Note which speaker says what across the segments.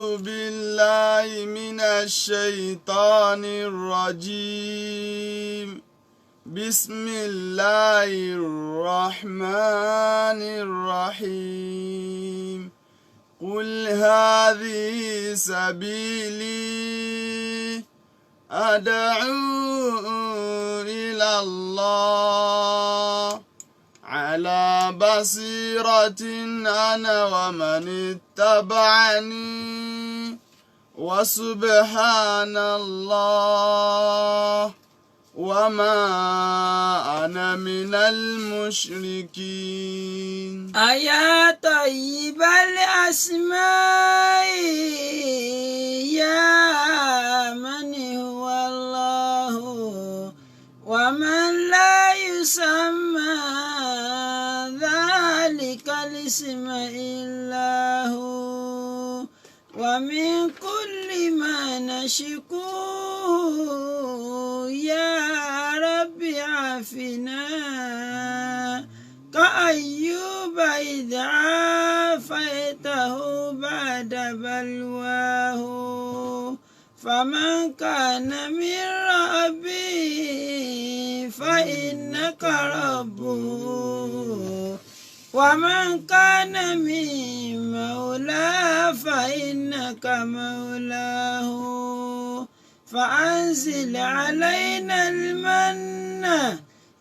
Speaker 1: بالله من الشيطان الرجيم. بسم الله الرحمن الرحيم. قل هذه سبيلي أدعو إلى الله على بصيرة أنا ومن اتبعني وسبحان الله وما أنا من المشركين.
Speaker 2: أيا طيب الأسماء يا من هو الله ومن لا يسمى ذلك الاسم إلا هو ومن كل ما نشكو يا رب عافنا كأيوب إذ عافيته بعد بلواه فمن كان من ربي فإنك ربه ومن كان من مولاه فإنك مولاه فأنزل علينا المن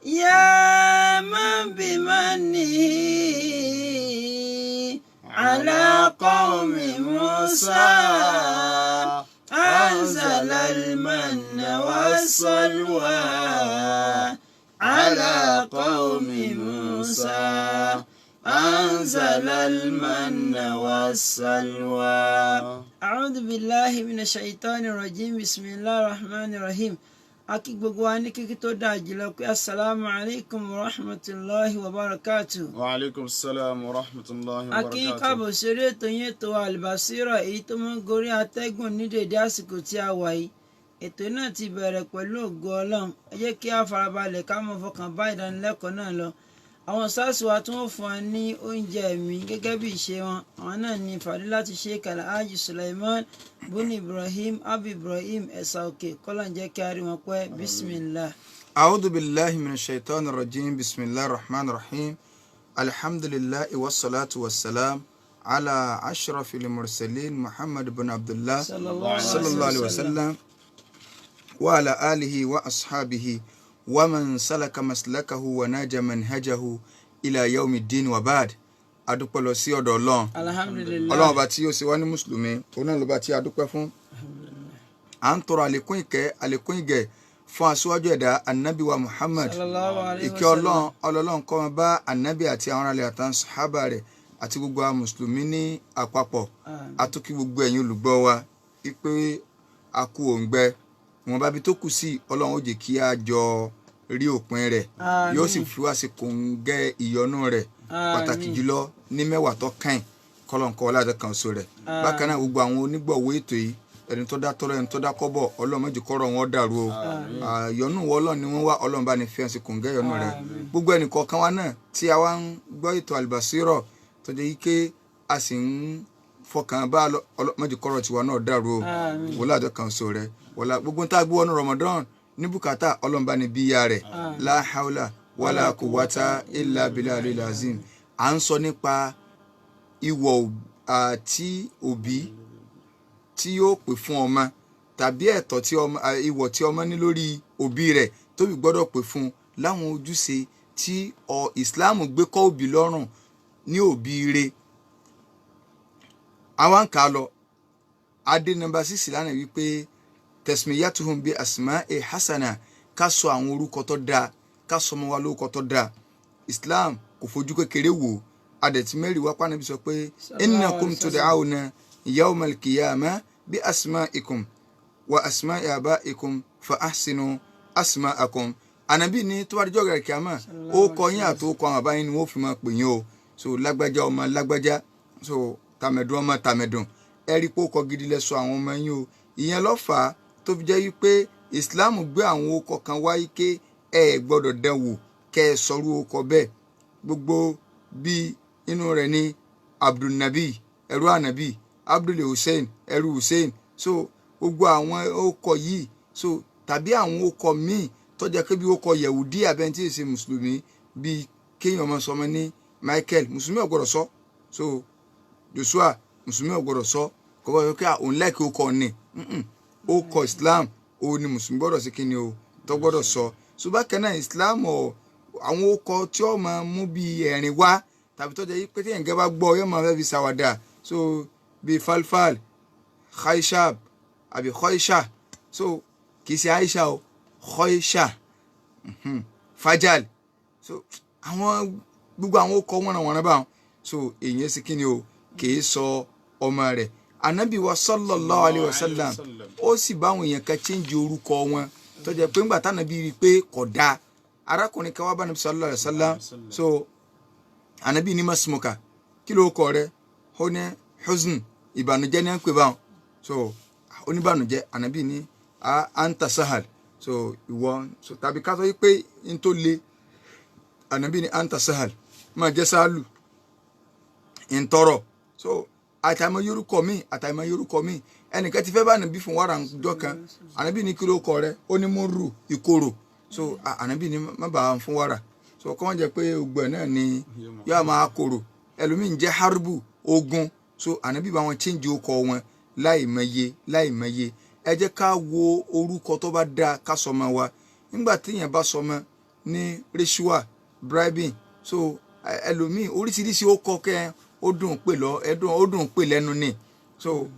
Speaker 2: يا من بمنه على قوم موسى أنزل المن والسلوى على قوم موسى أنزل المن والسلوى. أعوذ بالله من الشيطان الرجيم. بسم الله الرحمن الرحيم. A kí gbogbo wa ní kíkí tó dáa jùlọ pé asalaamu alaykum wa rahmatulahi wa barakatu.
Speaker 1: وعليكم السلام ورحمة الله
Speaker 2: A kí
Speaker 1: وبركاته.
Speaker 2: káàbọ̀ sórí ètò yín, ètò Albasira, èyí tó máa ń gorí atẹ́gùn ní dèdé àsìkò tí a wà yìí. Ètò náà ti bẹ̀rẹ̀ pẹ̀lú ògo Ọlọ́run. Ẹ jẹ́ kí a farabalẹ̀ ká mọ̀ fọkàn bá ìdánilẹ́kọ̀ọ́ náà lọ. Àwọn sáàsì wa tí wọ́n fún wa ní oúnjẹ ẹ̀mí gẹ́gẹ́ bí ìṣe wọn, àwọn náà ní Fadilatu Sheikh Alhaji Suleiman Buni Ibrahim Abu Ibrahim Ẹ̀sà Òkè. Kọ́lá ń jẹ́ kí a rí wọn pẹ́. Bismillah.
Speaker 3: أعوذ بالله من الشيطان الرجيم. بسم الله الرحمن الرحيم. الحمد لله والصلاة والسلام على أشرف المرسلين محمد بن عبد الله
Speaker 2: صلى الله
Speaker 3: صلى الله عليه وسلم وعلى آله وأصحابه ومن سلك مسلكه ونهج منهجه إلى يوم الدين وبعد. Adúpẹ́ lọ sí ọ̀dọ̀ Ọlọ́run.
Speaker 2: Alhamdulillah.
Speaker 3: Ọlọ́run ọba tí ó ṣe wá ní mùsùlùmí, òun náà lọ́ba tí a dúpẹ́ fún. À ń tọrọ àlékún ìkẹ́, àlékún ìgẹ̀ fún aṣíwájú ẹ̀dá, anabi wa Muhammad.
Speaker 2: Sallallahu alayhi wa
Speaker 3: Ìkẹ́
Speaker 2: sallam.
Speaker 3: Ọlọ́run, ọlọ́run kó máa bá anabi àti àwọn aráàlú àtàwọn sàhábà rẹ̀ àti gbogbo àwọn mùsùlùmí ní àpapọ̀.
Speaker 2: Àmín.
Speaker 3: A tún kí gbogbo ẹ̀yin olùgbọ́ wa wípé a kú òǹgbẹ wọn bá bi tó kù sí. Ọlọ́run ó jẹ́ kí a jọ rí òpin rẹ̀, yóò sì
Speaker 2: Àmín.
Speaker 3: fi wá sí kòǹgẹ́ ìyọ́nú rẹ̀, pàtàkì
Speaker 2: Àmín.
Speaker 3: jùlọ ní 10 tó kàn, kọlọ̀nkọ́ ọlọ́dẹ kan so rẹ̀. Bákan náà, gbogbo àwọn onígbọ̀wọ́ ètò yìí, ẹni tó dá tọ́rọ́, ẹni tó dá kọ́bọ̀, Ọlọ́run má jẹ́ kọ́rọ̀ wọn dàrú o. Ìyọ́nú wọ Ọlọ́run ni wọ́n wá. Ọlọ́run bá ní fi hàn sí kòǹgẹ́ ìyọ́nú rẹ̀. Gbogbo ẹnì kọ̀ọ̀kan wa náà tí a wá ń gbọ́ ètò Albasira, tó jẹ́ ike a sì ń fọkàn bá lọ, Ọlọ́run má jẹ́ kọ́rọ̀ tiwa náà dàrú o.
Speaker 2: Àmín.
Speaker 3: Wọlé àjọ kan so rẹ̀, wọlé gbogbo tá a gbé wọnú Ramadan ní bùkátà, Ọlọ́run bá ní bíyà rẹ̀. La hawla wala quwwata illa billahi azim. À ń sọ nípa ìwọ̀ àti òbí tí yóò pè fún ọmọ tàbí ẹ̀tọ́ tí ọmọ, ìwọ̀ tí ọmọ ní lórí òbí rẹ̀ tóbi gbọ́dọ̀ pè fún un, láwọn ojúṣe tí ọ Islam gbé kọ́ òbí lọ́rùn ní òbí rẹ̀. Àwa ń kà á lọ adé nọ́mbà 6 lánàá wípé tasmiyatuhum bi asma'i hasana, ká sọ àwọn orúkọ tó dáa, ká sọ ọmọ wa lórúkọ tó dáa. Islam kò fojú kékeré wò. Adẹ̀tí mẹ́rin wá pàánù sọ pé innakum tud'auna yawmal qiyamah bi asma'ikum wa asma'i abaikum fa ahsinu asma'akum. Ànàbí ní tó bá dijọ́ gẹ̀rẹ̀ kíámà, ó kọ yín àti ó kọ àwọn àbáyín ni wọ́n fi máa pè yín o. So lágbájá ọmọ lágbájá, so tàmẹ̀dùn ọmọ tàmẹ̀dùn, ẹ rí i pé ó kọ gidi lẹ sọ àwọn ọmọ yín o. Ìyẹn ló fà á tó fi jẹ́ wípé Islam gbé àwọn okọ̀ kan wáyé ké ẹ gbọ́dọ̀ dán wò kẹ́ ẹ sọrú okọ̀ bẹ́ẹ̀. Gbogbo bíi inú rẹ̀ ní Abdulnabi, ẹrú ànàbì. Abdul Hussein, ẹrú Hussein. So gbogbo àwọn orúkọ yìí, so tàbí àwọn orúkọ míì tó jẹ́ pé bí orúkọ Yẹ̀wùdí àbẹ́ntí ìṣe mùsùlùmí, bíi kéèyàn máa sọmọ ní Michael, mùsùlùmí ò gbọ́dọ̀ sọ. So Joshua, mùsùlùmí ò gbọ́dọ̀ sọ. Kọ́kọ́ sọ pé òun lẹ́ẹ̀kì orúkọ ni orúkọ Islam, òun ni mùsùlùmí gbọ́dọ̀ sí kíni o tó gbọ́dọ̀ sọ. So bákan náà Islam ọ̀ àwọn orúkọ tí ó máa mú bíi ẹ̀rín wá tàbí tó jẹ́ pé téèyàn gẹ́ bá gbọ́ yóò máa fẹ́ fi ṣàwàdà, so bíi falfal, khaishab àbí khoisha, so kì í ṣe Aisha o, khoisha, fajal. So àwọn gbogbo àwọn okọ wọnàwọnà báwọn, so èyàn sì kí ni o kì í sọ ọmọ rẹ̀. Anabi wa sallallahu alayhi wa sallam ó sì bá àwọn èèyàn kan change orúkọ wọn tó jẹ́ pé ńgbà tánàbí rí i pé kò dáa, arákùnrin kan wá bá anabi sallallahu alayhi wa sallam. So anabi ní masmuka, kí ló kọ rẹ̀? Ó ní huzn, ìbànújẹ́ ní à ń pè báwọn. So oníbànújẹ́. Anabi ní anta sahal, so ìwọ, so tàbí ká sọ pé n tó le, anabi ní anta sahal, máa jẹ́ sáálù ntọrọ. So àtàìmọ̀ yorùkọ mi, àtàìmọ̀ yorùkọ mi, ẹnìkan ti fẹ́ bá anabi fún wàrà ńjọ́ kan, anabi ní kí ló kọ rẹ̀? Ó ní múrù, ìkorò. So anabi ní má bàa fún wàrà. So kọ́ wọ́n jẹ́ pé gbogbo ẹ̀ náà ni yóò máa korò. Ẹlòmíì ń jẹ́ harbu, ogun. So anabi bá wọn change orúkọ wọn láìmọye láìmọye. Ẹ jẹ́ ká wo orúkọ tó bá dáa ká sọmọ wa. Nígbà téèyàn bá sọmọ ní rishwa, bribing, so ẹlòmíì oríṣiríṣi ó kọ kẹ ó dùn pè lọ ẹdùn ó dùn pè lẹ́nu ni. So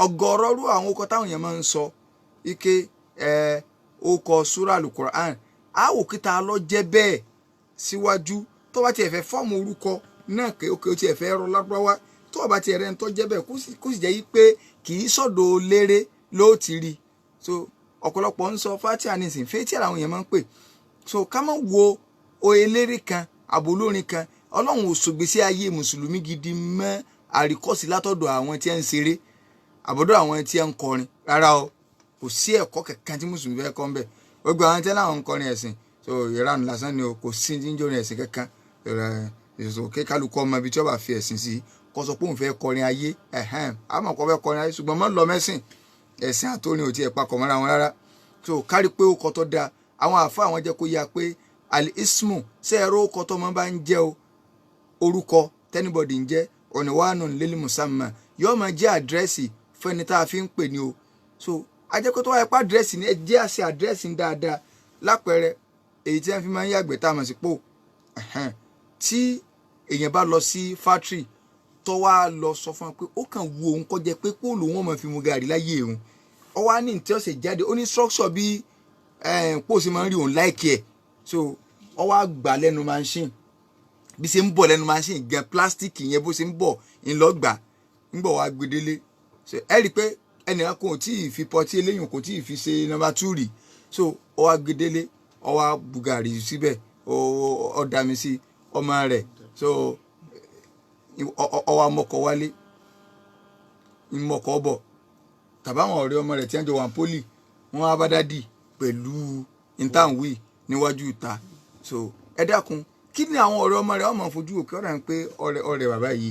Speaker 3: ọ̀gọ̀rọ̀ rú àwọn orúkọ táwọn èèyàn máa ń sọ ike ẹ ó kọ súrà alukur'an á wò kíta lọ jẹ́ bẹ́ẹ̀ síwájú. Tó bá tiẹ̀ fẹ́ fọ́ọ̀mù orúkọ náà ké ó tiẹ̀ fẹ́ rọ lárúbáwá, tó bá tiẹ̀ rẹ̀ ń tọ́ jẹ́ bẹ́ẹ̀, kó sì jẹ́ yí pé kì í sọ̀dọ̀ léré ló ti rí. So ọ̀pọ̀lọpọ̀ ń sọ fatia nísìn, fatia làwọn èèyàn máa ń pè. So ká má wo eléré kan àbólórin kan. Ọlọ́run ò sògbésí ayé mùsùlùmí gidi mọ́ àríkọ́sí látọ̀dọ̀ àwọn tí ń ṣeré àbọ̀dọ̀ àwọn tí ń kọrin rárá o. Kò sí ẹ̀kọ́ kankan tí mùsùlùmí fẹ́ kọ́ ń bẹ̀. Gbogbo àwọn tí láwọn ń kọrin ẹ̀sìn, so ìranù lásán ni o, kò sí ní jórin ẹ̀sìn kankan. Kí kálukú ọmọ ibi tí ó bá fi ẹ̀sìn sí kó sọ pé òun fẹ́ kọrin ayé, ẹ̀hẹ́n àmọ́ kó fẹ́ kọrin ayé, ṣùgbọ́n mọ́ lọ mẹ́sìn ẹ̀sìn àtòrin ò tiẹ̀ papọ̀ mọ́ra wọn rárá. So kárí pé ó kọ́ tó dáa. Àwọn àfa àwọn jẹ́ kó yá pé al-ismu ṣe ẹ̀rọ ó kọ́ tó máa bá ń jẹ́ o, orúkọ tẹ́nibọ̀dì ń jẹ́ ọ̀nìwánu lílì musamman yóò máa jẹ́ àdírẹ́sì fẹ́ni tá a fi ń pè ní o. So ajẹ́kọ́ tó wáyé pa àdírẹ́sì ni ẹ jẹ́ àṣẹ àdírẹ́sì ń dáadáa. Lápẹẹrẹ èyí tí wọ́n fi máa ń yàgbẹ́ tá a mọ̀ sí pò, tí èèyàn bá lọ sí fátírì tó wá lọ sọ fún wa pé ó kàn wu òun kọjá pé póòlù wọn máa fi mu gàrí láyé òun, ó wá ní tí ó ṣe jáde, ó ní structure bí póòsì máa ń rí òun láìkí ẹ̀. So ó wá gbà lẹ́nu machine, bí ṣe ń bọ̀ lẹ́nu machine gan, plastic yẹn bó ṣe ń bọ̀ ńlọgbà ń bọ̀ wá gbedele. So ẹ rí i pé ẹnìkan kò tí ì fi pọtí eléyìí, kò tí ì fi ṣe nọ́mbà 2 rí. So ó wá gbedele, ó wá bu gàrí síbẹ̀, ó dá mi sí ọmọ rẹ̀. So ó wá mọ́kọ wálé, ìmọ̀kọ bọ̀ tàbá àwọn ọ̀rẹ́ ọmọ rẹ̀ tí wọ́n jọ wà ní pólì, wọ́n á bá dádì pẹ̀lú intanwi níwájú ìta. So ẹ dákun, kí ni àwọn ọ̀rẹ́ ọmọ rẹ̀ ọmọ fojú òkè ọ̀rẹ́ ń pé ọ̀rẹ́ ọ̀rẹ́ bàbá yìí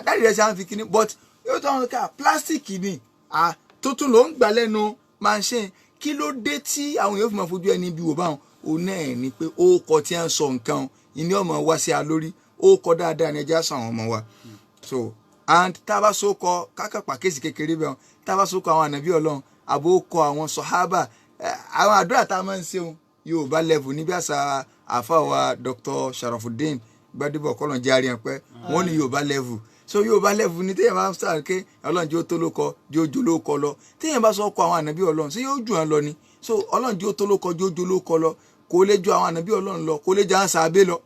Speaker 3: dáàdì rẹ̀ ṣe à ń fi kíní, but yóò tó àwọn ká plastic ni tuntun ló ń gbà lẹ́nu machine. Kí ló dé tí àwọn èèyàn fi máa fojú ẹni bí wò báwọn? Òun náà ni pé ó kọ tí a ń sọ nǹkan ìní ọmọ wá sí a lórí. Ó kọ dáadáa ní ẹjẹ sọ àwọn ọmọ wa. So and tá a bá so kọ kákàpà kéèsì kékeré bẹ́ẹ̀, tá a bá so kọ àwọn ànábì Ọlọ́run àbó kọ àwọn sọ̀hábà, àwọn àdúrà tá a máa ń ṣeun Yorùbá level níbi àṣà àfàwà Dr. Sharafuddin Gbadebo kọlọ̀ jẹ́ àríyàn pẹ́ wọ́n ní Yorùbá level. So Yorùbá level ni téèyàn bá ń sáré ké Ọlọ́run jẹ́ ó tó ló kọ jẹ́ ó jó ló kọ lọ. Téèyàn bá sọ kọ àwọn ànábì Ọlọ́run ṣé yóò jù wọn lọ ni? So Ọlọ́run jẹ́ ó tó ló kọ jẹ́ ó jó ló kọ lọ, kò lè ju àwọn ànábì Ọlọ́run lọ, kò lè jẹ́ àwọn sàábé lọ.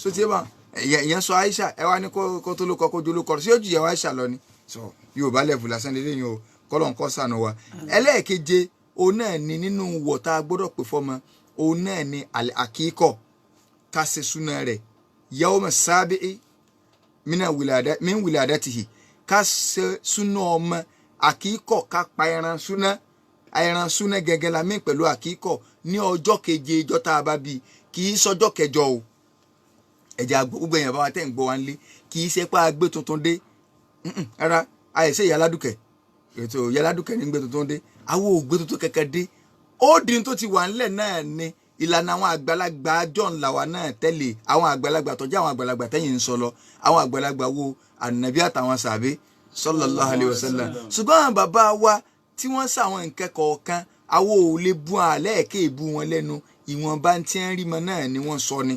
Speaker 3: So tí bá ìyẹn sọ Aisha ẹ wá ní kó tó ló kọ kó jó ló kọ, ṣé yóò ju ìyàwó Aisha lọ ni? So Yorùbá level lásán lélẹ́yìn o, kọ́lọ̀ ń kọ́ sànù wa. Ẹlẹ́ẹ̀keje òun náà ni nínú wọ̀ tá a gbọ́dọ̀ pè fọ́mọ, òun náà ni àkíkọ̀ ká ṣe súná rẹ̀ yawma sábẹ́ min wiladatihi, ká ṣe súná ọmọ àkíkọ̀, ká pa ẹran súná, ẹran súná gẹ́gẹ́ la mí pẹ̀lú àkíkọ̀ ní ọjọ́ keje ìjọ tá a bá bí, kì í sọjọ́ kẹjọ o. Ẹ̀jẹ̀ gbogbo èèyàn bá wa tẹ̀ ń gbọ́ wa nílé, kì í ṣe pé a gbé tuntun dé rárá. Àìsè ìyá aládùkẹ́, ètò ìyá aládùkẹ́ ní gbé tuntun dé, àwọn ò gbé tuntun kẹ̀kẹ́ dé. Ó di tó ti wà ńlẹ̀ náà ni ìlànà àwọn àgbàlagbà John làwa náà tẹ̀lé. Àwọn àgbàlagbà tọ́jú àwọn àgbàlagbà tẹ́yìn ń sọ lọ, àwọn àgbàlagbà wo ànàbí àtàwọn sàbí sallallahu alaihi wasallam. Ṣùgbọ́n àwọn bàbá wa tí wọ́n sàwọn nǹkan kọ̀ọ̀kan, àwọn ò lè bu àlẹ́ ẹ̀kẹ́ ìbú wọn lẹ́nu. Ìwọ̀nba tí ń rí mọ náà ni wọ́n sọ ni,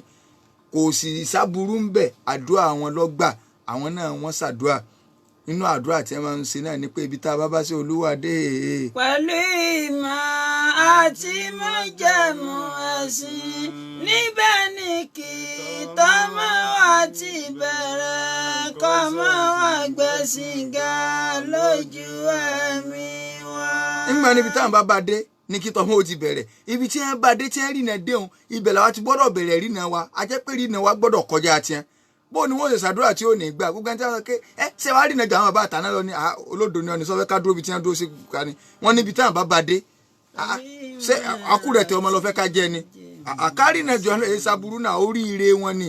Speaker 3: kò sì sábúrú ń bẹ̀. Àdúrà wọn lọ́gbà, àwọn náà wọ́n ṣàdúrà. Nínú àdúrà tí ẹ máa ń ṣe náà ni pé ibi tá a bá bá sí Olúwa dé.
Speaker 2: Pẹ̀lú ìmọ̀ àti májẹ̀mú ẹ̀sìn níbẹ̀ ni kì í tọ́mọ́ wa ti bẹ̀rẹ̀, kọ́mọ́ wa gbẹ̀sìn ga lójú ẹ̀mí wa.
Speaker 3: Nígbà níbi táwọn bá bá dé ní kí tọmọ ó ti bẹ̀rẹ̀, ibi tí ẹ bá dé tí ẹ rìnà déhùn, ibẹ̀ làwa ti gbọ́dọ̀ bẹ̀rẹ̀ rìnà wa. A jẹ́ pé rìnà wa gbọ́dọ̀ kọjá tiẹ̀. Bó ni wọ́n ṣe ṣàdúrà tí ó ní gbà gbogbo ẹni tí wọ́n sọ pé ẹ ṣe wàá rìnà jù àwọn bàbá àtàná lọ ní olódo ni ọ̀nì sọ́fẹ́ ká dúró ibi tí wọ́n dúró sí ká ní wọ́n níbi táwọn bá bá dé. Ṣé akúrẹ̀tẹ̀ ọmọ lọ fẹ́ ká jẹ ni àkárìnà jù àwọn èsà burú náà oríire wọn ni.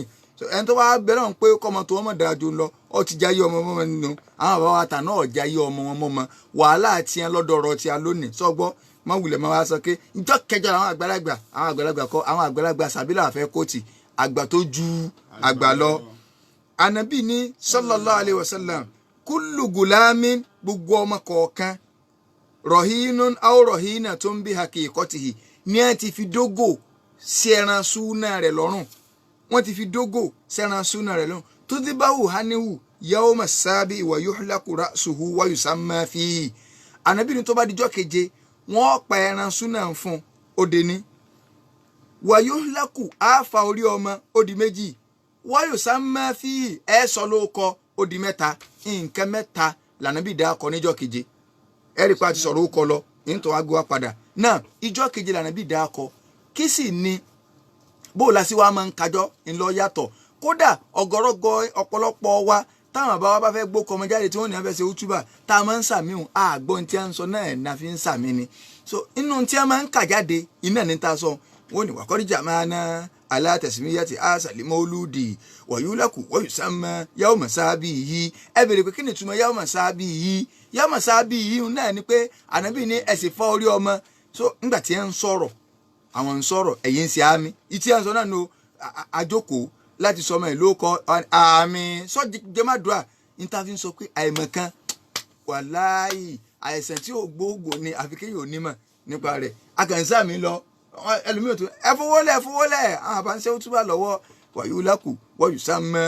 Speaker 3: Ẹni tó bá bẹ̀rẹ̀ wọn pé kọ́mọ tó wọ́n mọ̀ dáa jù lọ, ọ ti jayé ọmọ mọ́mọ́ nínú àwọn bàbá wa tà náà jayé ọmọ wọn mọ́mọ́. Wàhálà tiẹ̀ lọ́dọ̀ọ̀rọ̀ tí a lónìí sọ́gbọ́ mọ wulẹ̀ máa wá sọ pé ìjọ kẹjọ àwọn àgbàlagbà, àwọn àgbàlagbà kọ́, àwọn àgbàlagbà sàbílà fẹ́ kóòtì àgbà tó ju àgbà lọ. Ànábì ní sallallahu alayhi wa sallam, kullu gulamin, gbogbo ọmọ kọ̀ọ̀kan, rọ̀hínún aw rọ̀hínà tó ń bí haqiqatihi, ní ẹ ti fi dógò sí ẹran súnà rẹ̀ lọ́rùn. Wọ́n ti fi dógò sí ẹran súnà rẹ̀ lọ́rùn. Tó ti bá wù háníhù yawma sabi wa yuhlaqu ra'suhu wa yusamma fihi. Ànábì ní tó bá dijọ́ keje, wọ́n pa ẹran súnà fún òde ní wàyó ńlákù àáfà orí ọmọ ó di méjì, wáyò sámá fi ẹ sọ ló kọ ó di mẹ́ta. Nǹkan mẹ́ta lànàbí dá kọ níjọ́ keje. Ẹ rí i pé a ti sọ̀rọ̀ ó kọ lọ nítorí wàá gbé wa padà náà. Ìjọ́ keje lànàbí dá kọ, kí sì ni bó o la sí wa máa ń kájọ́ ńlọ yàtọ̀. Kódà ọ̀gọ̀rọ̀gọ̀ ọ̀pọ̀lọpọ̀ wa táwọn bàbá wa bá fẹ́ gbó kọmọ jáde tí wọ́n ní wọ́n fẹ́ ṣe útúbà tá a máa ń sàmì hùn, àgbọ̀n tí a ń sọ náà ní a fi ń sàmì ni. So inú tí a máa ń kà jáde iná ní ta sọ wọ́n ní wàkọ́díjà máa ná alátẹ̀símíyàtì àṣàlímọ́lúdì wọ̀yúlẹ̀kù wọ̀yùsánmọ́ yàwó mọ̀sáábì yìí. Ẹ bèrè pé kí ni ìtumọ̀ yàwó mọ̀sáábì yìí? Yàwó mọ̀sáábì yìí náà ni pé ànábì ní ẹ̀sìn fọ́ orí ọmọ. So nígbà tí ẹ ń sọ̀rọ̀, àwọn ń sọ̀rọ̀, ẹ̀yin ń ṣe àmì ìtí ẹ̀ ń sọ náà ní àjókòó láti sọmọ ẹ̀ ló kọ àmì sọ́jẹ́màdúrà níta fi ń sọ pé àìmọ̀kan wàláì àìsàn tí ò gbóògùn ni àfi kéèyàn onímọ̀ nípa rẹ̀. Akànṣá mi lọ ẹlòmíràn tó ẹ fowólẹ̀ ẹ fowólẹ̀ àwọn àbáńṣẹ́ ó túbà lọ́wọ́ wàyúlákù wọ́yùsá mọ́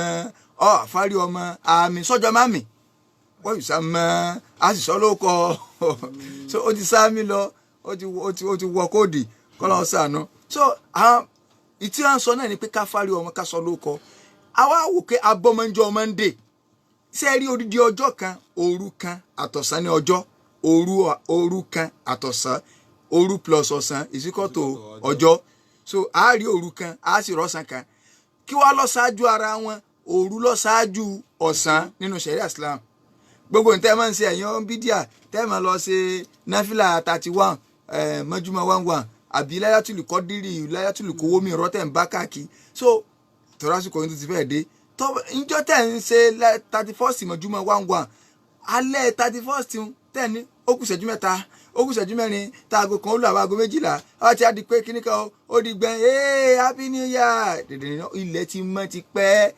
Speaker 3: ọ àfárí ọmọ àmì sọ́jọ́ mami wọ́yùsá mọ́ a sì sọ ló kọ. So ó ti sá mi lọ, ó ti wọ kóòdì kọ́lá ọ̀sán. So àwọn ìtí à ń sọ náà ni pé ká fárí ọmọ ká sọ ló kọ. Àwa wò pé abọ́mọjọ́ ọmọ ń dè ṣé ẹ rí odidi ọjọ́ kan, òru kan àtọ̀sán ní ọjọ́, òru kan àtọ̀sán, òru plus ọ̀sán ìsíkọ́tò ọjọ́. So a rí òru kan, a sì rọ́sàn kan. Kí wàá lọ ṣáájú ara wọn? Òru lọ ṣáájú ọ̀sán nínú ṣẹ̀ríà Islam. Gbogbo nǹkan tẹ́ máa ń ṣe ẹ̀yàn bídíà tẹ́ máa lọ ṣe náfìlà 31 mọ́júmọ́ 11 àbí láyàtúlù kọ́dírì láyàtúlù kówó mi rọ́tẹ̀ ń bá káàkiri. So tọ́lásìkò yín tó ti fẹ́ẹ̀ dé njọ́ tẹ̀ ń ṣe 31st mọ́júmọ́ 11 alẹ́ 31st tẹ̀ ní ó kù ìṣẹ́jú mẹ́ta, ó kù ìṣẹ́jú mẹ́rin, tá aago kan ó lù àwọn aago méjìlá ó ti á di pé kíní kan ó di gbẹ̀n ee happy new year dèdè. Ilẹ̀ ti mọ́ ti pẹ́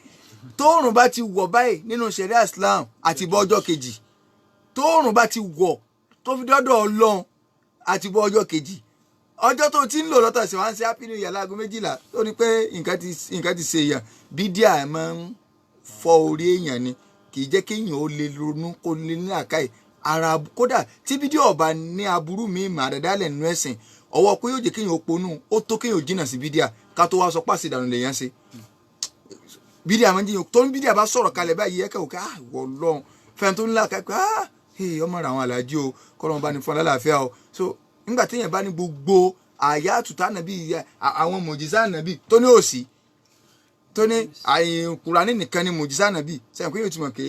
Speaker 3: tóòrùn bá ti wọ̀ báyìí nínú ṣẹ̀ríà Islam àti bọ́ ọjọ́ kejì. Tóòrùn bá ti wọ̀ tó fi dọ́dọ̀ Ọlọ́run àti bọ́ ọjọ́ kejì. Ọjọ́ tó ti ń lò lọ́tọ̀ sí wá ń ṣe happy new year láago méjìlá tó ní pé nǹkan ti ṣe èèyàn. Bídíà máa ń fọ́ orí èèyàn ni, kì í jẹ́ kéèyàn ó lè ronú kó lè ní àkàì ara. Kódà tí bídíà ọba ní aburú mi mà àdàdálẹ̀ nínú ẹ̀sìn ọwọ́ pé yóò jẹ́ kéèyàn ó ponú, ó tó kéèyàn jìnnà sí bídíà ká tó wá sọ pàṣẹ ìdànù lèèyàn ṣe. Bídíà máa ń jiyàn tó ń bídíà bá sọ̀rọ̀ kalẹ̀ báyìí ẹ̀kẹ́ òkè wọ̀ lọ́n fẹ́ni tó ń là kápẹ́ ọmọ rẹ̀ àwọn àlàjì o kọ́lọ́n bá ní fún alálàáfíà o. So nígbà téèyàn bá ní gbogbo àyà àtúntà nàbí àwọn mòjìsá nàbí tó ní òsì tó ní Kùránì nìkan ni mòjìsá nàbí sẹ́yìn pé yóò ti mọ̀ pé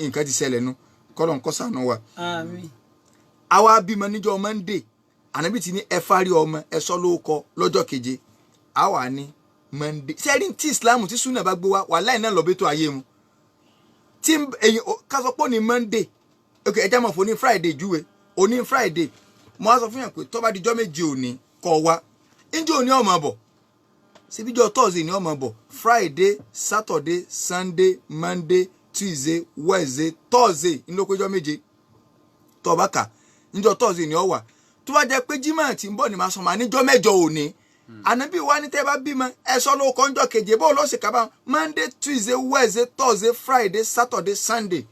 Speaker 3: nǹkan ti ṣẹlẹ̀ nu kọ́lọ́n kó ṣàánú wa.
Speaker 2: Àmín.
Speaker 3: Àwa bímọ níjọ́ Monday, ànábì ti ní ẹ fárí ọmọ ẹ sọ ló kọ lọ́jọ́ keje. Àwa ní Monday sẹ́rí tí Islam tí súnà bá gbé wa wàláì náà lọ́bẹ̀ tó ayé mu tí ká sọ pé ní Monday Ok, ẹ jẹ́ mọ̀ fún ní Friday júwe òní Friday. Mo á sọ fún yàn pé tó bá dijọ́ méje òní kọ́ wa, ǹjẹ́ òní ọmọ bọ̀ síbíjọ́ Thursday ní ọmọ bọ̀. Friday, Saturday, Sunday, Monday, Tuesday, Wednesday, Thursday ńlọpẹ́jọ́ méje tó bá kà níjọ́ Thursday ní ọ wà. Tó bá jẹ́ pé Jímọ̀ tí ń bọ̀ ní màá sọ màá níjọ́ mẹ́jọ òní. Ànábì wa ní tẹ́ bá bímọ ẹ sọ ló kọ́ ńjọ́ keje, bó ló sì kábà Monday, Tuesday, Wednesday, Thursday, Friday, Saturday, Sunday,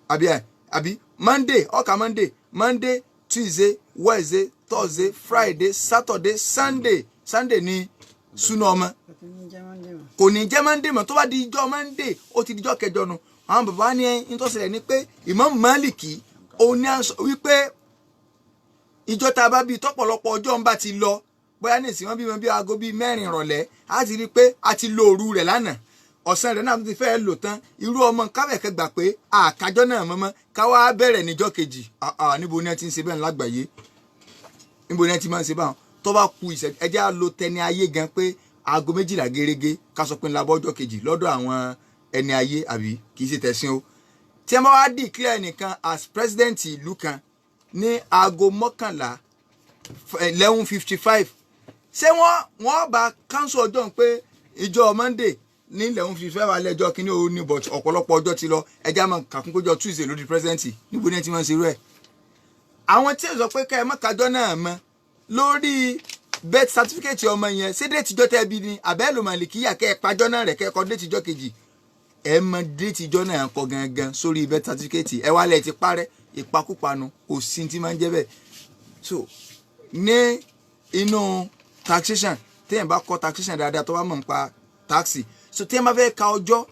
Speaker 3: àbí ẹ àbí Monday ọkà Monday, Monday, Tuesday, Wednesday, Thursday, Friday, Saturday, Sunday. Sunday ní súná ọmọ kò ní jẹ́ Monday mọ́. Tó bá di ijọ́ Monday ó ti di ijọ́ kẹjọ nu. Àwọn bàbá ní ẹni tó ṣẹlẹ̀ ni pé Imam Maliki òun ní à ń sọ wípé ìjọ tá a bá bíi tọ́pọ̀lọpọ̀ ọjọ́ ń bá ti lọ, bóyá ní ìsìn wọn bímọ bí aago bíi 4 ìrọ̀lẹ́, á ti rí i pé a ti lo òru rẹ̀ lánàá, ọ̀sán rẹ̀ náà tún ti fẹ́ẹ́ lò tán. Irú ọmọ kábẹ̀kẹ́ gbà pé àkájọ́ náà mọ́mọ́ káwá bẹ̀rẹ̀ níjọ́ kejì. Níbo ni ẹ ti ń ṣe bẹ́ẹ̀ lágbàáyé? Níbo ni ẹ ti máa ń ṣe báwọn? Tó bá ku ìṣẹ́jú ẹjẹ́ á lo tẹni ayé gan pé aago 12 gẹ́rẹ́gẹ́ ká sọ pé ńlá bọ́jọ́ kejì lọ́dọ̀ àwọn ẹni ayé, àbí kì í ṣe tẹ̀sìn o. Tí ẹ bá wá declare nìkan as president ìlú kan ní aago 11 11:55, ṣé wọ́n bá council ọjọ́ pé ìjọ Monday ní 11:55 alẹ́ ọjọ́ kínní ó ní, but ọ̀pọ̀lọpọ̀ ọjọ́ ti lọ, ẹjẹ́ àmọ́ kàkúnpéjọ Tuesday ló di president. Níbo ni ẹ ti máa ń ṣerú ẹ̀? Àwọn tí ẹ sọ pé ká ẹ má kájọ́ náà mọ́ lórí birth certificate ọmọ yẹn, ṣé déètì ìjọ tẹ́ bí ni àbẹ́ ló màlìkíyà kẹ́ ẹ pàjọ́ náà rẹ̀ kẹ́ ẹ kọ́ déètì ìjọ kejì? Ẹ mọ déètì ìjọ náà kọ gangan sórí birth certificate ẹ wálẹ̀ ti parẹ́ ìpakúpanu, kò sí ti máa ń jẹ́ bẹ́ẹ̀. So ní inú taxation, téèyàn bá kọ́ taxation dáadáa tó bá mọ̀ nípa taxi, so téèyàn bá fẹ́ ka ọjọ́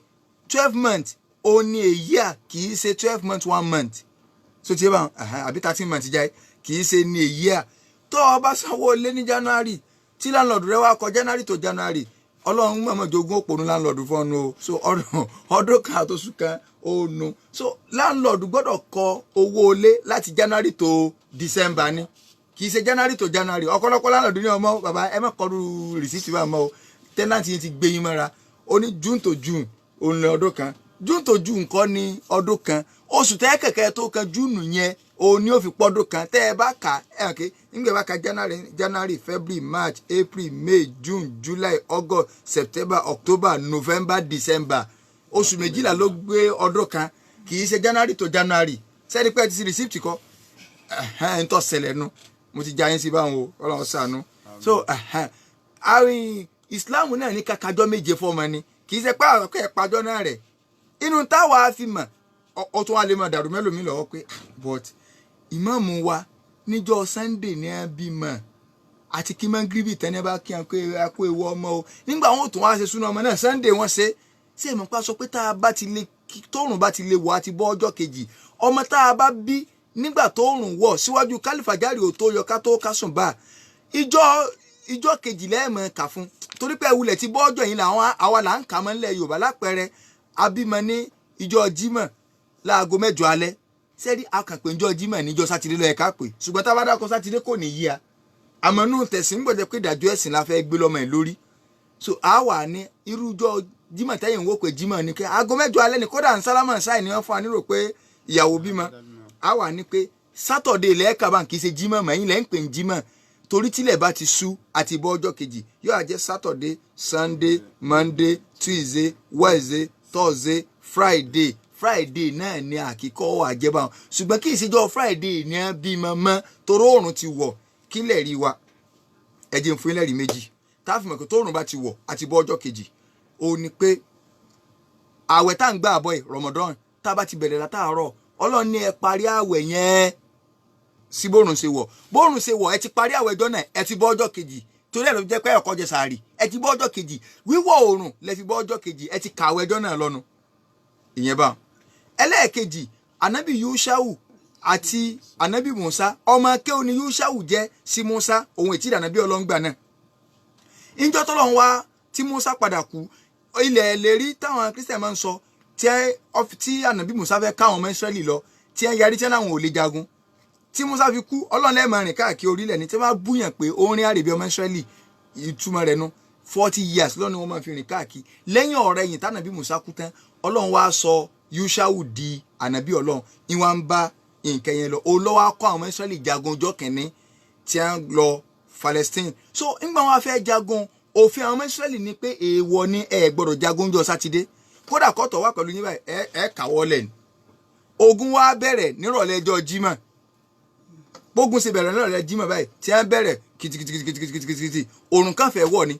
Speaker 3: 12 months ó ní a year, kì í ṣe 12 months 1 month. So tí ẹ bá àbí 13 months jáde kì í ṣe ní a year. Tó o bá sanwó lé ní January tí landlord rẹ wá kọ January to January, ọlọ́run mọ̀mọ́ jogún òpònú landlord fún ọ̀nù o. So ọdún kan àtòsù kan ó nu. So landlord gbọ́dọ̀ kọ owó ilé láti January to December ni, kì í ṣe January to January. Ọ̀pọ̀lọpọ̀ landlord ní ọmọ bàbá ẹ má kọlu rìsíìtì bá mọ́ o, tenant yìí ti gbé yín mọ́ra. Ó ní June to June òun ní ọdún kan, June to June kọ́ ní ọdún kan, oṣù tẹ́ kẹ̀kẹ́ tó kan June yẹn òun ni ó fi pọ́dún kan. Tẹ́ ẹ bá kà ẹ hàn ké nígbà bá ka January, January, February, March, April, May, June, July, August, September, October, November, December, oṣù 12 ló gbé ọdún kan, kì í ṣe January to January. Sẹ́ni pé ẹ ti ṣe receipt kọ́ ẹ̀ ń tọ́ ṣẹlẹ̀ nu, mo ti já yín sí báwọn o, Ọlọ́run ṣàánú. So àrùn Islam náà ní kakajọ́ méje fọmọ ni, kì í ṣe pé àwọn akẹ́kọ̀ọ́ pàjọ́ náà rẹ̀ inú táwa fi mọ̀ ọ tún wá lè mọ̀ dàrú mẹ́lòmí lọ́wọ́ pé but ìmáàmù wa níjọ́ Sunday ní ẹ bímọ àti kí mọ́ngíríbì tẹ́ni bá kí wọn pé a kó ewu ọmọ o, nígbà wọn ò tún wá ṣe súná ọmọ náà Sunday wọn ṣe ṣé ìmọ̀ pa sọ pé tá a bá ti lè tóòrùn bá ti lè wọ̀ àti bọ́ ọjọ́ kejì ọmọ tá a bá bí nígbà tóòrùn wọ̀ síwájú kálífàjárì ò tó yọ ká tó kásùn bá ìjọ kejì lẹ́ẹ̀mọ̀ kà fún, torí pé ewúlẹ̀ ti bọ́ ọjọ́ yìí làwọn àwa là ń kà mọ́ nílẹ̀ Yorùbá. Lápẹẹrẹ abímọ ní ìjọ Jímọ̀ láago 8 alẹ́, sẹ́rí akànpé ìjọ Jímọ̀ níjọ sátidé ló yẹ ká pè, ṣùgbọ́n tá a bá dákọ sátidé kò ní yí a, àmọ́ nù tẹ̀sí ń gbọ́dọ̀ pé ìdájọ́ ẹ̀sìn la fẹ́ gbé lọ́mọ ẹ̀ lórí. So a wà ní irú ìjọ Jímọ̀ tẹ́yìn ń wò pé Jímọ̀ ni pé aago 8 alẹ́ ni, kódà ń sálámà sáì ni wọ́n fún wa nírò pé ìyàwó bímọ. A wà ní pé sátọ̀dé ilẹ̀ kaba kì í ṣe Jímọ̀ mọ́, ẹ̀yin lẹ́ ń pè ń Jímọ̀ torí tílẹ̀ bá ti ṣú àti bọ́ ọjọ́ kejì yóò jẹ́ Saturday, Sunday, Monday, Tuesday, Wednesday, Thursday, Friday. Friday náà ni àkíkọ́ àjẹbá wọn, ṣùgbọ́n kì í ṣèjọ́ Friday ní ẹ bímọ mọ́ torí oòrùn ti wọ̀. Kí lẹ̀ rí wa? Ẹ jẹ́ n fún yín lẹ́rìí méjì tá a fi mọ̀ pé tóòrùn bá ti wọ̀ àti bọ́ ọjọ́ kejì. Ó ní pé àwẹ̀ tá à ń gbà àbọ̀ yìí Ramadan tá a bá ti bẹ̀rẹ̀ látàárọ̀, Ọlọ́run ní ẹ parí àwẹ̀ yẹn sí bóòrùn ṣe wọ̀, bóòrùn ṣe wọ̀ ẹ ti parí àwẹ̀ ọjọ́ náà, ẹ ti bọ́ ọjọ́ kejì. Torí ẹ̀ ló jẹ́ pé ẹ̀kọ́ jẹ sàárì, ẹ ti bọ́ ọjọ́ kejì, wíwọ̀ oòrùn lẹ fi bọ́ ọjọ́ kejì, ẹ ti kàwé ọjọ́ náà lọ́nu. Ìyẹn bá. Ẹlẹ́ẹ̀kejì, anabi Yushau àti anabi Musa, ọmọ akéwò ni Yushau jẹ́ sí Musa, òun ètí ìdànàbí ọlọ́ngbà náà. Ìjọ tọ́lọ́run wá tí Musa padà kú, ilẹ̀ ìlérí táwọn Christian máa ń sọ tí anabi Musa fẹ́ káwọn ọmọ Israẹli lọ, tí ẹ yarí tí ẹ láwọn ò lè jagun, tí Musa fi kú, Ọlọ́run lẹ́ẹ̀ máa rìn káàkiri orílẹ̀ ní tí wọ́n bá búyàn pé ó ń rìn àrèbí ọmọ Israẹli, ìtumọ̀ rẹ̀ nu 40 years lọ́nà wọn máa fi rìn káàkiri. Lẹ́yìn ọ̀rẹ́ yìí tánàbí Musa kú tán, Ọlọ́run wá sọ Yushau di ànàbí Ọlọ́run, ìwà ń bá nǹkan yẹn lọ. Olówó akọ àwọn Israẹli jagun ọjọ́ kìíní tí a ń lọ Palestine. So ńgbà wọn fẹ́ jagun, òfin àwọn Israẹli ni pé èèwọ̀ ni, ẹ gbọ́dọ̀ jagun ọjọ́ sátidé, kódà kọ́tọ̀ wà pẹ̀lú yín báyìí, ẹ kàwọ́ lẹ̀ ni. Ogun wa bẹ̀rẹ̀ nírọ̀lẹ́ ọjọ́ Jímọ̀. Bógun ṣe bẹ̀rẹ̀ nírọ̀lẹ́ Jímọ̀ báyìí tí a ń bẹ̀rẹ̀ kìtìkìtìkìtìkìtìkìtì, òrùn kan fẹ́ wọ̀ ni.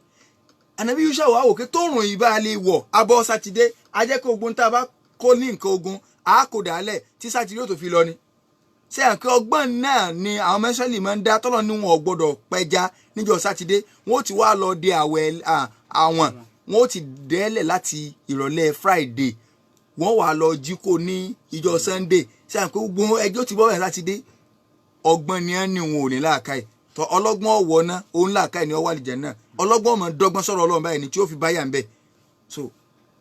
Speaker 3: Ànábì Yúṣà wà wò pé tóòrùn yìí bá lè wọ̀ abọ́ sátidé, a jẹ́ kó ogun tá a bá kó ní nǹkan ogun a kò dálẹ̀ tí sátidé ó tó fi lọ ni. Ṣé àǹkẹ́ ọgbọ́n náà ni àwọn mẹ́sàn-án máa ń dá tọ́lọ̀ ní wọn ò gbọ́dọ̀ pẹja níjọ́ sátidé, wọn ó ti wá lọ de àwẹ̀ àwọn, wọn ó ti dẹ́lẹ̀ láti ìrọ̀lẹ́ Friday, wọ́n wà lọ jí kó ní ìjọ Sunday. Ṣé àǹkẹ́ gbogbo ẹjọ́ ti bọ́ bẹ̀rẹ̀ sátidé? Ọgbọ́n ni ẹ ní wọn ò ní làákàyè tọ. Ọlọ́gbọ́n ọ̀wọ́ ná òun làákàyè ni ọ wà lìjẹ́ náà. Ọlọ́gbọ́n ọmọ dọ́gbọ́n sọ̀rọ̀ Ọlọ́run báyìí ni tí ó fi báyà ń bẹ̀. So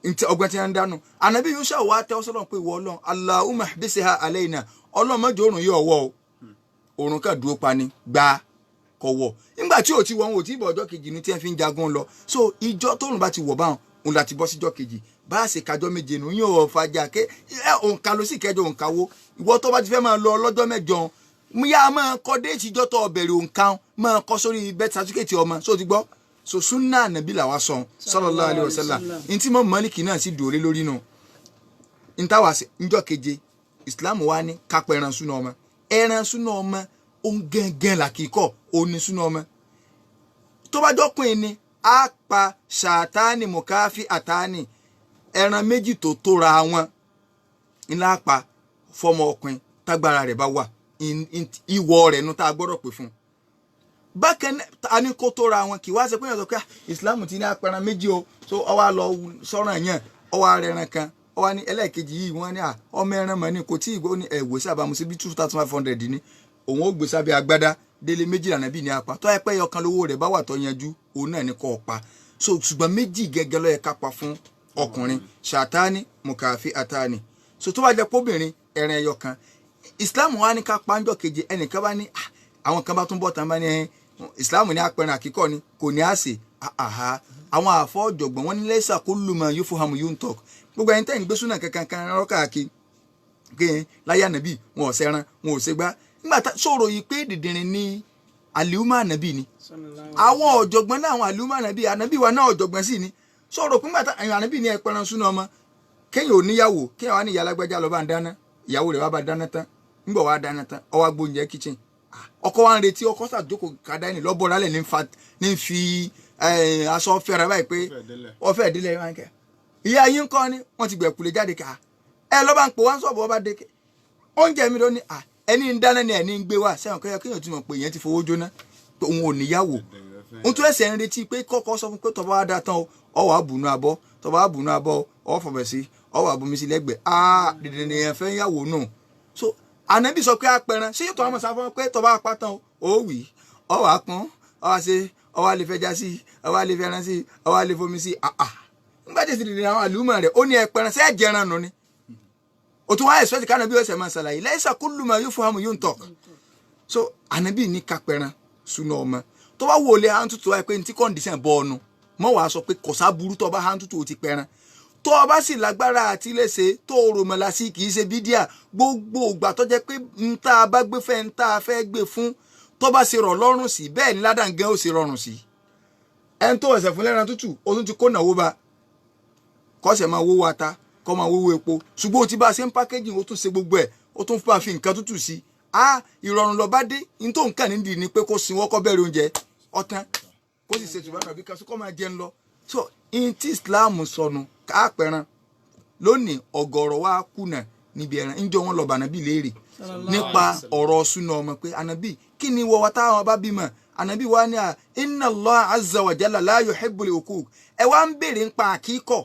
Speaker 3: ntẹ ọgbọ́n tí wọ́n ń dánú. Ànábì Yúṣà wà tẹ́ ọ sọ́dọ̀ pé ìwọ Ọlọ́run, Allahumma ihbisha alayna, Ọlọ́run mọ́jọ òrùn yóò wọ̀ o. Òrùn kan dúró pani gba kọ̀wọ̀ nígbà tí ò ti wọ̀, wọn ò tí ì bọ̀ ọjọ́ kejì ní tí wọ́n fi ń jagun lọ. So ìjọ tóòrùn bá ti wọ̀ báwọn òun láti bọ́ síjọ́ kejì, bá a ṣe kájọ́ méje nù yóò fàjà ké ẹ òǹkà ló sì kẹjọ òǹkà wo ìwọ tó bá ti fẹ́ máa lọ lọ́jọ́ mẹ́jọ yá máa kọ déètì ìjọ tó bẹ̀rẹ̀ òǹkà máa kọ sórí birth certificate ọmọ. So ti gbọ́, so sunna ànábì làwa sọ sallallahu alaihi wasallam. Ntí mọ́ Málíkì náà sì dòrè lórí nù ntàwá njọ́ keje. Islam wa ní kápẹ́ ẹran súná ọmọ, ẹran súná ọmọ òun gẹ́gẹ́ là kíkọ́ òun ní súná ọmọ. Tó bá jọ́kùn ni a pa ṣàtánì mùkáfí àtánì, ẹran méjì tó tóra wọn ńlá pa fọmọ ọkùnrin tágbára rẹ̀ bá wà, ìwọ rẹ̀ nu tá a gbọ́dọ̀ pè fún un. Bákan náà a ní kó tóra wọn, kì í wá ṣe pé yàn sọ pé Islam ti ní apẹran méjì o, so ọwọ́ lọ sọ́ràn yẹn, ọwọ́ arẹran kan, ọwọ́ ní ẹlẹ́ẹ̀kejì yìí wọ́n ní ọmọ ẹran mọ̀ ní kò tí ì gbó ní ẹ̀wò sábà mo ṣe bí 2500 ní òun ó gbé sábẹ́ agbádá délé méjì lànà bí ní apá tó ẹ pẹ́ yọkan lówó rẹ̀ bá wà tó yanjú òun náà ní kò pa. So ṣùgbọ́n méjì gẹ́gẹ́ ló yẹ ká pa fún ọkùnrin, ṣàtánì mùkàfí àtàní. So tó bá jẹ́ póbìnrin ẹran ẹyọ kan Islam wa ní ká pa ńjọ́ keje. Ẹnìkan bá ní àwọn kan bá tún bọ̀ tán bá ní Islam ní apẹran àkíkọ́ ni kò ní àsè. Àwọn àfọ́ ọ̀jọ̀gbọ́n wọn ní lẹ́sà kó lùmọ̀ yóò fún hamu yóò ń tọ̀ gbogbo ẹni tẹ́ ń gbé súnà kankan kan rọ́ káàkiri kéèyàn láyé ànábì wọn ò sẹ́ran wọn ò ṣègbà nígbà tá sọ̀rọ̀ yìí pé dìndìnrín ní àlìhùmá ànábì ni. Àwọn ọ̀jọ̀gbọ́n náà àwọn àlìhùmá ànábì ànábì wa náà ọ̀jọ̀gbọ́n sì ni sọ̀rọ̀ pé nígbà tá ànábì ní ẹpẹran súnà ọmọ kéèyàn ò níyàwó, kéèyàn wá ní ìyá alágbájá lọ bá ń dáná, ìyàwó rẹ̀ wá bá dáná tán, ńgbọ̀ wá dáná tán, ó wá gbóúnjẹ kitchen, ọkọ wa ń retí, ọkọ sàjókòó kàdá ẹni lọ́bọ̀ lálẹ́ ní fi aṣọ fẹ́ra báyìí pé ọfẹ́ ìdílé wọn kẹ ìyá yín kọ́ ni wọ́n ti gbẹ̀kúlé jáde ká ẹ lọ́ba ń pò wá ń sọ̀bọ̀ ọba dé oúnjẹ mi ló ní ẹni ń dáná ni ẹni ń gbé wá sẹ́wọ̀n kẹ́yọ̀ kéèyàn ti mọ̀ pé ìyẹn ti fowó jóná pé òun ò níyàwó, òun tún ẹsẹ̀ ń retí pé kọ́kọ́ sọ fún pé tọ́ba wa dá tán o, ọwọ́ àbùnú abọ́, tọ́ba àbùnú abọ́ ọwọ́ fọ̀bẹ̀ sí ọwọ́ àbomi sí lẹ́gbẹ̀ẹ́ á dìde nìyẹn fẹ́ yàwó nù. So ànábì sọ pé apẹran ṣé yóò tó àwọn sáfọ́ pé tọ́ba apá tán o, ó wì ọwọ́ àpọ́n ọwọ́ àṣe ọwọ́ àlè fẹja sí ọwọ́ àlè fẹran sí ọwọ́ àlè fomi sí àà nígbà tí ìdìdì àwọn àlùmọ̀ rẹ̀ ó ní ẹpẹran ṣé ẹ̀jẹ̀ran nù ni o tún wá ẹ̀sọ́ ti ká ànábì ọ̀sẹ̀ máa ṣàlàyé lẹ́sà kó lùmọ̀ yóò fún àmọ̀ yóò ń tọ̀. So ànábì ní kápẹran súná ọmọ tó bá wọlé hàn tútù wáyé pé ní tí kọ́ndíṣàn bọ́ ọnu mọ́ wàá sọ pé kọ̀sá burú tó bá hàn tútù ó ti pẹran tó o bá sì lágbára àti léṣe tó o rò mọ̀lá sí kì í ṣe bídíà. Gbogbo ìgbà tó jẹ́ pé ń tá a bá gbé fẹ́ ń tá a fẹ́ gbé fún tó bá ṣe rọ̀ lọ́rùn sí bẹ́ẹ̀ ni ládàá ó ṣe rọrùn sí. Ẹni tó ẹsẹ̀ fún lẹ́ran tútù ó tún ti kó nàwó ba kọ́sẹ̀ máa wówó ata kọ́ máa wówó epo, ṣùgbọ́n o ti bá a ṣe ń pákéjì ó tún ṣe gbogbo ẹ̀ ó tún fà fi nǹkan tútù sí i. Ìrọ̀rùn lọ bá dé ní tó nǹkan nídìí ni pé kó sin wọ́kọ́ bẹ̀rẹ̀ oúnjẹ ọ̀tán kó sì ṣe tùbá tàbí kan kó máa jẹun lọ. So in tí Islam sọnù káàpẹ̀ràn lónìí ọ̀gọ̀rọ̀ wa kùnà níbi ẹran ńjọ wọn lọ bànàbí léèrè nípa ọ̀rọ̀ súná ọmọ pé ànàbí kí ni wọ́n wa táwọn bá bímọ ànàbí wa ní à inna Allah azza wa jalla la yuhibbul uquq. Ẹ wá ń béèrè nípa àkíkọ̀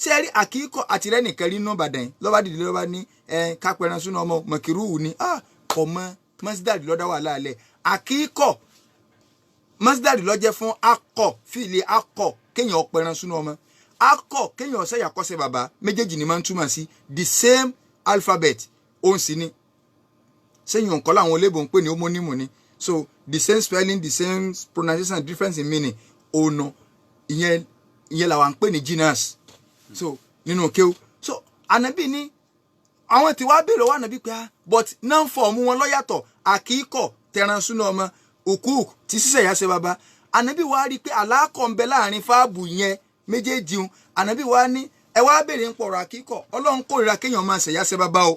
Speaker 3: ṣé ẹ rí àkíkọ̀ àti rẹ́ nìkan rí nínú Ìbàdàn yìí lọ́ba dìde lọ́ba ní ẹ kápẹ́ran súná ọmọ mọ̀kìrúwù ni ọmọ mọ́sídàdì lọ́dá wà láàlẹ̀ àkíkọ̀ mọ́sídàdì lọ́jẹ́ fún akọ fìlì akọ kéèyàn ọpẹran súná ọmọ akọ kéèyàn ọ̀sẹ̀ yàkọ́sẹ̀ bàbá méjèèjì ni máa ń túmọ̀ sí the same alphabet òun sì ni sẹ́yìn òǹkọ́ làwọn olébò ń pè ní homonymu ni. So the same spelling, the same pronunciation, difference in meaning ọ̀nà ìyẹn ìyẹn làwọn ń pè ní genus so nínú kéwù. So ànábì ní Àwọn tí wàá béèrè wà nàbí pé ah, but náà fọ̀ọ̀mù wọn lọ́yàtọ̀. Àkíkọ̀ tẹran súná ọmọ, òkúùk tí sísẹ̀ yá ṣe bàbá. Ànábì wàá rí i pé àlákọ̀ ń bẹ láàrin fáàbù yẹn méjèèjì un. Ànábì wàá ní ẹ wá béèrè ń pọ̀rọ̀ àkíkọ̀. Ọlọ́run kórìíra kéèyàn máa ṣẹ̀yà ṣe bàbá o.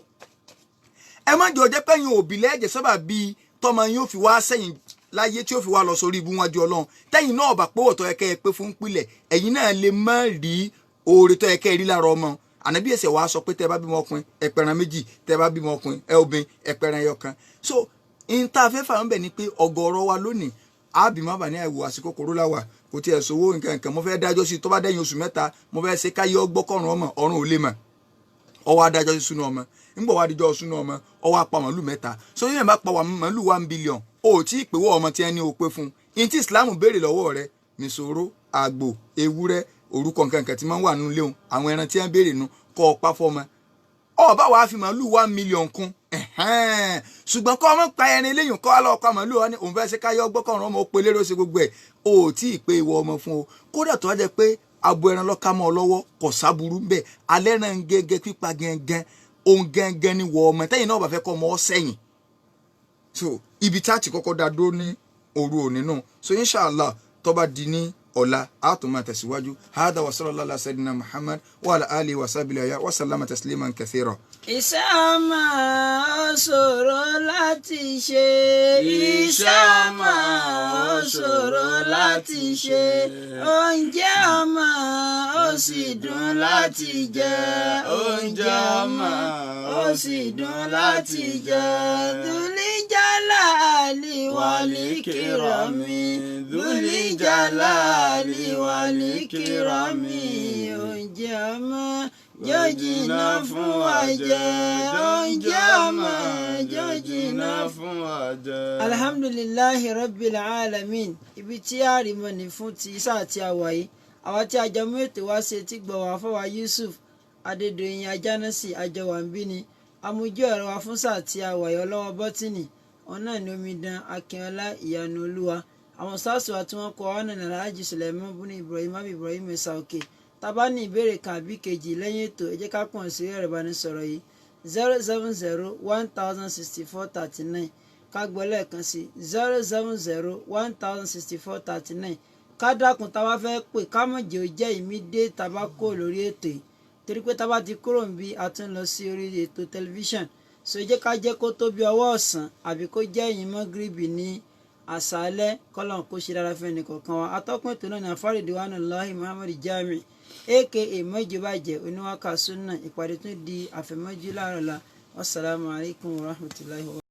Speaker 3: Ẹ má jọ jẹ́ pẹ́yìn òbí lẹ́jẹ̀ sábà bíi tọmọ yín ó fi wá sẹ́yìn láyé, tí ó fi wá lọ sórí ibú wájú Ọlọ́run. Tẹ́yìn náà bá pé ọ̀tọ̀ ẹ̀kẹ́ ẹ pé fún pílẹ̀, ẹ̀yin náà lè má rí oore tó ẹ̀kẹ́ rí lára ọmọ. Ànábì ẹ̀sẹ̀ wàá sọ pé tẹ́ bá bímọ ọkùnrin, ẹ̀pẹ̀ràn 2, tẹ́ bá bímọ ọkùnrin ẹ obìnrin, ẹ̀pẹ̀ràn 1. So n tá a fẹ́ fà ń bẹ̀ ni pé ọ̀gọ̀ọ̀rọ̀ wa lónìí àbí má bà ní àìwò àsìkò kòrónà wà, kò tiẹ̀ sówó nǹkan nǹkan. Mo fẹ́ dájọ́ sí i, tó bá dẹ́yìn oṣù 3, mo fẹ́ ṣe káyé ọgbọ́kọ̀rùn ọmọ ọ̀run ò lè mọ̀. Ọwọ́ adájọ́ sí súnú ọmọ ńgbọ̀ wá díjọ́ súnú ọmọ, ọwọ́ apá màálù 3. So yíyan bá pa wà màálù 1 billion, o ò tí ì pé wọ́ ọmọ tí ẹ ní o pé fún un. Tí Islam béèrè lọ́wọ́ rẹ nìṣòro àgbò, ewúrẹ́, orúkọ nǹkan nǹkan tí máa ń wà nínú léwu, àwọn ẹran tí ẹ ń béèrè nu kọ́ ọ pa fọ́mọ. Ọba wàá fi màálù 1 million kún, ṣùgbọ́n kọ́ ọmọ pa ẹran eléyìí, kọ́ ọ pa màálù ọ ní òun fẹ́ ṣe káyọ́ gbọ́kànrún ọmọ, ó pe lérò ṣe gbogbo ẹ̀, o ò tí ì pé ìwọ ọmọ fún o. Kódà tó wá jẹ́ pé abo ẹran lọ́ka mọ́ ọ lọ́wọ́, kò sábúrú ń bẹ̀. Alẹ́ náà ń gẹ́gẹ́ pípa gẹ́gẹ́ ohun gẹ́gẹ́ ni wọ ọmọ tẹ́yìn náà bá fẹ́ kọ́ ọmọ ọ sẹ́yìn. So ibi tá a ti kọ́kọ́ dá dúró ní òru òní nù. So inshallah, tó bá di ní ọ̀la, a tún máa tẹ̀síwájú. Hada wa sallallahu ala sayyidina Muhammad wa ala alihi wa sahbihi wa sallama tasliman kathira.
Speaker 2: Iṣẹ́ ọmọ ó ṣòro láti ṣe. Iṣẹ́ ọmọ ó ṣòro láti ṣe. Oúnjẹ ọmọ ó sì dùn láti jẹ. Oúnjẹ ọmọ ó sì dùn láti jẹ. Dhulijalali walikirami. Dhulijalali walikirami. Oúnjẹ ọmọ jọ̀ọ́ jìnnà fún wa jẹ. Oúnjẹ ọmọ jọ̀ọ́ jìnnà
Speaker 1: fún wa jẹ.
Speaker 2: Alhamdulillahi rabbil alamin. Ibi tí a rí mọ́ ní fún ti sáà tí a wà yìí, àwa tí a jọ mú ètò wá ṣe tí gbọ̀ wá fọwọ́ Yusuf Adédọ̀yìn Ajánásì àjọwànbí ni amójú ẹ̀rọ wa fún sáà tí a wà yìí. Ọlọ́wọ́ bọ́tìnì òun náà ní omidan Akínọlá Ìyanu Olúwa. Àwọn sáàsì wa tí wọ́n kọ́ ọ̀nà Alhaji Suleiman buni Ibrahim abi Ibrahim Ẹ̀sà Òkè. Tá bá ní ìbéèrè kan àbí kejì lẹ́yìn ètò, ẹ jẹ́ ká kàn sí ẹ̀rọ ìbánisọ̀rọ̀ yìí: 070 1064 39. Ká gbọ́ lẹ́ẹ̀kan sí: 070 1064 39. Ká dákun, tá a bá fẹ́ pè, ká mọ̀ jẹ́ ó jẹ́ ìmídé tá a bá kó lórí ètò yìí, torí pé tá a bá ti kúrò níbí, a tún lọ sí orí ètò tẹlifíṣàn. So jẹ́ ká jẹ́ kó tó bí ọwọ́ ọ̀sán àbí kó jẹ́ ẹ̀yìn mọ́gìrìbì ní àṣálẹ́. Kọ́lọ́n kó ṣe dára fún ẹnì kọ̀ọ̀kan wa. Atọ́kùn ètò náà ní afárídìí Lọ́hìn Muhammad Jami, aka Mọ́jọ́bàjẹ́ Oníwàkà Sunna. Ìpàdé tún di àfẹ̀mọ́jú láàárọ̀ la. Wasalaamualeykum wa rahmatulahi wa.